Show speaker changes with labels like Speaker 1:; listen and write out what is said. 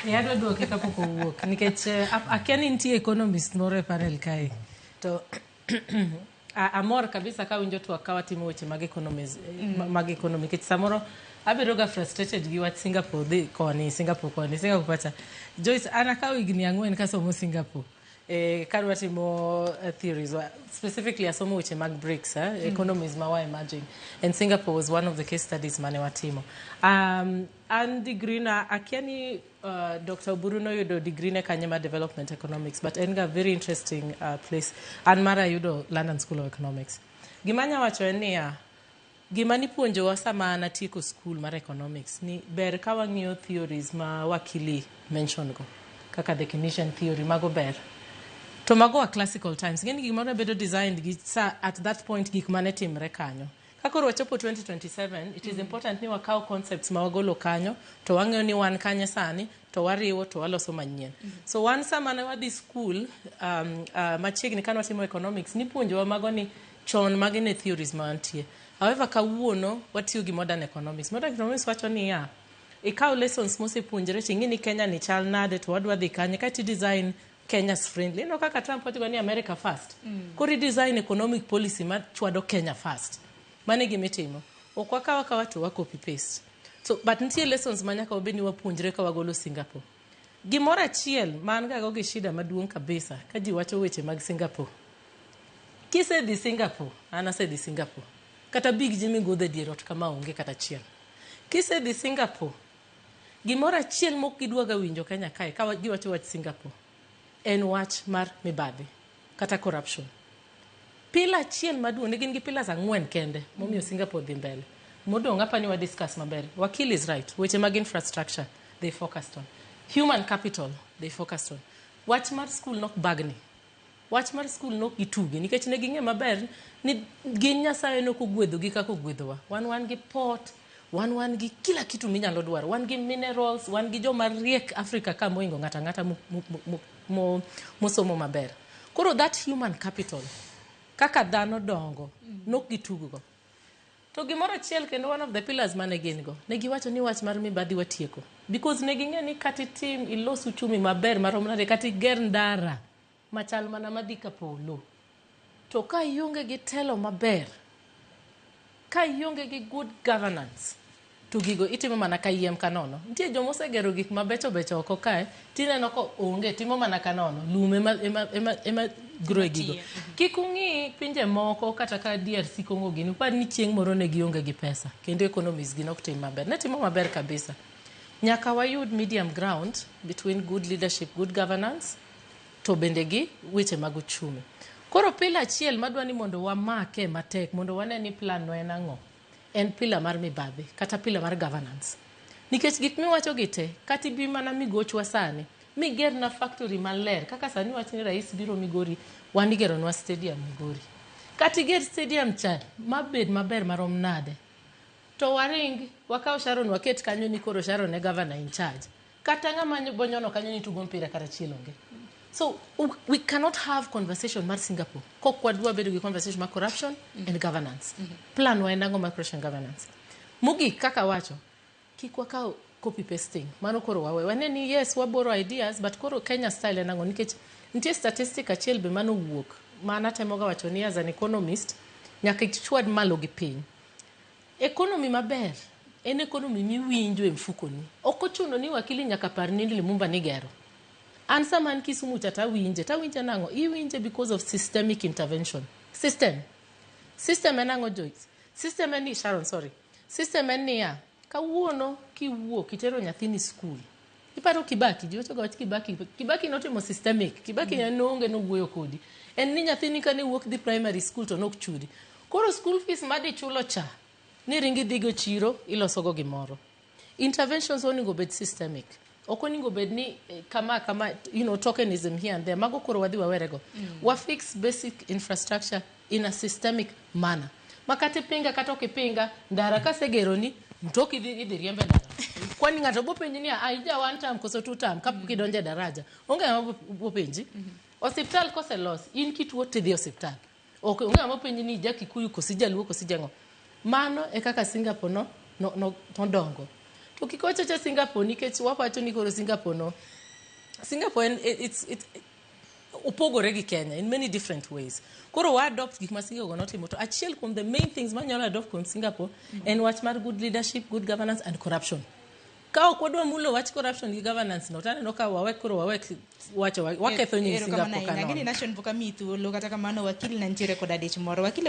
Speaker 1: E adwa duoke kapok owuok nikech akia ni nitie economist moro e panel kae to amor kabisa kawinjo twak ka watimo weche mag economies, mag economy, nikech samoro abedo ga frustrated gi wach Singapore dhi koni, Singapore koni, Singapore pacha. Joyce, an akawo higni 4 kasomo Singapore kadwa timo theories, specifically asomo weche mag BRICS, economies ma wa emerging, and Singapore was one of the case studies mane watimo. An degree na akia ni Dr. Oburu noyudo degree ne kanye mar development economics, but en ga very interesting place. An mara ayudo London School of Economics. Gima anya wacho en niya, gima nipuonjowa sama an atieko school mar economics ni ber ka wang'iyo theories ma wakili mention go kaka the Keynesian theory, mago ber to mago wa classical times. Ng'eni gimoro bedo designed gi sa at that point gik mane timre kanyo. Ka koro wachopo 2027, it is important ni wakaw concepts ma wagolo kanyo to wang'eyo ni wan kanye sani to wariwo to waloso manyien. So wan sama ne wadhi school machiegni kane watimo economics, nipuonjowa mago ni chon magi ne theories ma wantie. However, kawuono watiyo gi modern economics. Modern economics wacho niya, ikaw lessons mosepuonjre to ing'i ni Kenya ni chal nade to wadwa dhi kanye kaeto i design Kenya's friendly. Ineno kaka Trump wacho ni America first. Koro i design economic policy ma chwado Kenya first. Mano e gima itimo. Ok wakaw akawa to wa copy paste. So, but nitie lessons ma nyaka wabed ni wapuonjre ka wagolo Singapore. Gimoro achiel ma an ga go gi shida maduong' kabisa ka ji wacho weche mag Singapore. Kisedhi Singapore, an asedhi Singapore. Kata big ji migudho e dier ot kama onge kata achiel. Kisedhi Singapore, gimoro achiel mok gidwaga winjo Kenya kae ka giwacho wach Singapore en wach mar mibadhi kata corruption. Pillar achiel maduong', ne gin gi pillars 4 kende momiyo Singapore dhi mbele. Modong' apa ni wa discuss maber. Wakil is right. Weche mag infrastructure they focused on. Human capital they focused on. Wach mar school nok bagni. Wach mar school nok gituge nikech ne ging'e maber ni gin Nyasaye nok ogwedhogi kaka ogwedhowa. Wan gi port, wan gi kila kitu minyalo dwaro. Wan gi minerals, wan gi joma riek Africa ka moingo ng'ato ang'ata mosomo maber. Koro that human capital kaka dhano dongo nok gitugo go. To gimoro achiel kendo, one of the pillars mane gin go, ne giwacho ni wach mar mibadhi watieko. Because ne ging'e ni kata itim ilos uchumi maber marom nade, kata iger ndara machal mana madhi ka polo. To ka ionge gi telo maber, ka ionge gi good governance, to gigo itimo mana kayiem ka nono. Nitie joma osegero gik mabecho becho oko kae, tineno ko onge, timo mana ka nono. Lum ema grow e gigo. Kik ung'i pinje moko kata ka DRC Congo gini, upar ni chieng' moro ne gionge gi pesa, kendo economies gi nok tim maber. Ne timo maber kabisa. Nyaka wayud medium ground between good leadership, good governance, to bende gi weche mag uchumi. Koro pillar achiel madwa ni mondo wamake matek, mondo wane ni plan no en ang'o, en pillar mar mibadhi kata pillar mar governance. Nikech gik miwacho gi te, kata ibi mana migochwa sani, migerna factory maler, kaka sani wach ni rais biro Migori, wan igeronwa stadium Migori. Kata iger stadium cha mabed maber marom nade, to waring wakaw Sharon waket kanyo ni koro Sharon e governor in charge. Kata ng'ama bonyono kanyo ni tugo mpira kata achiel onge. So we cannot have conversation mar Singapore kok wadwa bedo gi conversation mar corruption and governance. Plan wa en ang'o mar corruption governance? Mogik kaka wacho, kik wakaw copy pasting. Mano koro wawe. Wane ni yes, waborrow ideas, but koro Kenya style en ang'o? Nikech nitie statistic achiel be manowuok ma natemoga wacho ni as an economist, nyaka ichwad malo gi piny. Economy maber en economy miwinjo e mfukoni. Ok ochuno ni wakili nyaka par ni Lumumba ni gero. An sama an Kisumu cha tawinje, tawinje nang'o? Iwinje because of systemic intervention. System. System en ang'o, Joyce? System en ni, Sharon, sorry. System en niya, kawuono kiwuok itero nyathini school. Iparo Kibaki, ji wacho ga wach Kibaki. Kibaki notimo systemic. Kibaki en onge nowuoyo kodi. En ni nyathini kane wuok dhi primary school to nok chudi. Koro school fees madhi chulo cha, ni ringi dhigo chiro ilosogo gimoro. Interventions onego bed systemic. Ok onego bed ni kama kama, tokenism here and there. Mago koro wadhi wawerego. Wa fix basic infrastructure in a systemic manner. Ma kata ipinga kata ok ipinga, ndara kasegeroni, mtoki idhi riembe ndara. Kwani ng'ato bo penji ni a ija one term koso two term kapok idonjo e daraja. Onge ng'ama bo penji. Osiptal koselos, in kituo tidhi osiptal. Ok onge ng'ama penji ni ija Kikuyu koso ijaluo koso ija ng'o. Mano e kaka Singapore no nodongo. To kik wachacha Singapore nikech wawacho ni koro Singapore no, Singapore en it's opogore gi Kenya in many different ways. Koro wa adopt gik ma Singapore notimo to achiel kuom the main things manyalo adopt kuom Singapore en wach mar good leadership, good governance and corruption. Ka ok wadwa mulo wach corruption gi governance no, taneno ka wawek koro wawek wacho waketho nying
Speaker 2: Erokamano
Speaker 1: Singapore
Speaker 2: ahinya. Ageni
Speaker 1: kanono.
Speaker 2: Nation pok amiyi thuolo kata kamano wakili na nitiere koda dich moro. Wakili.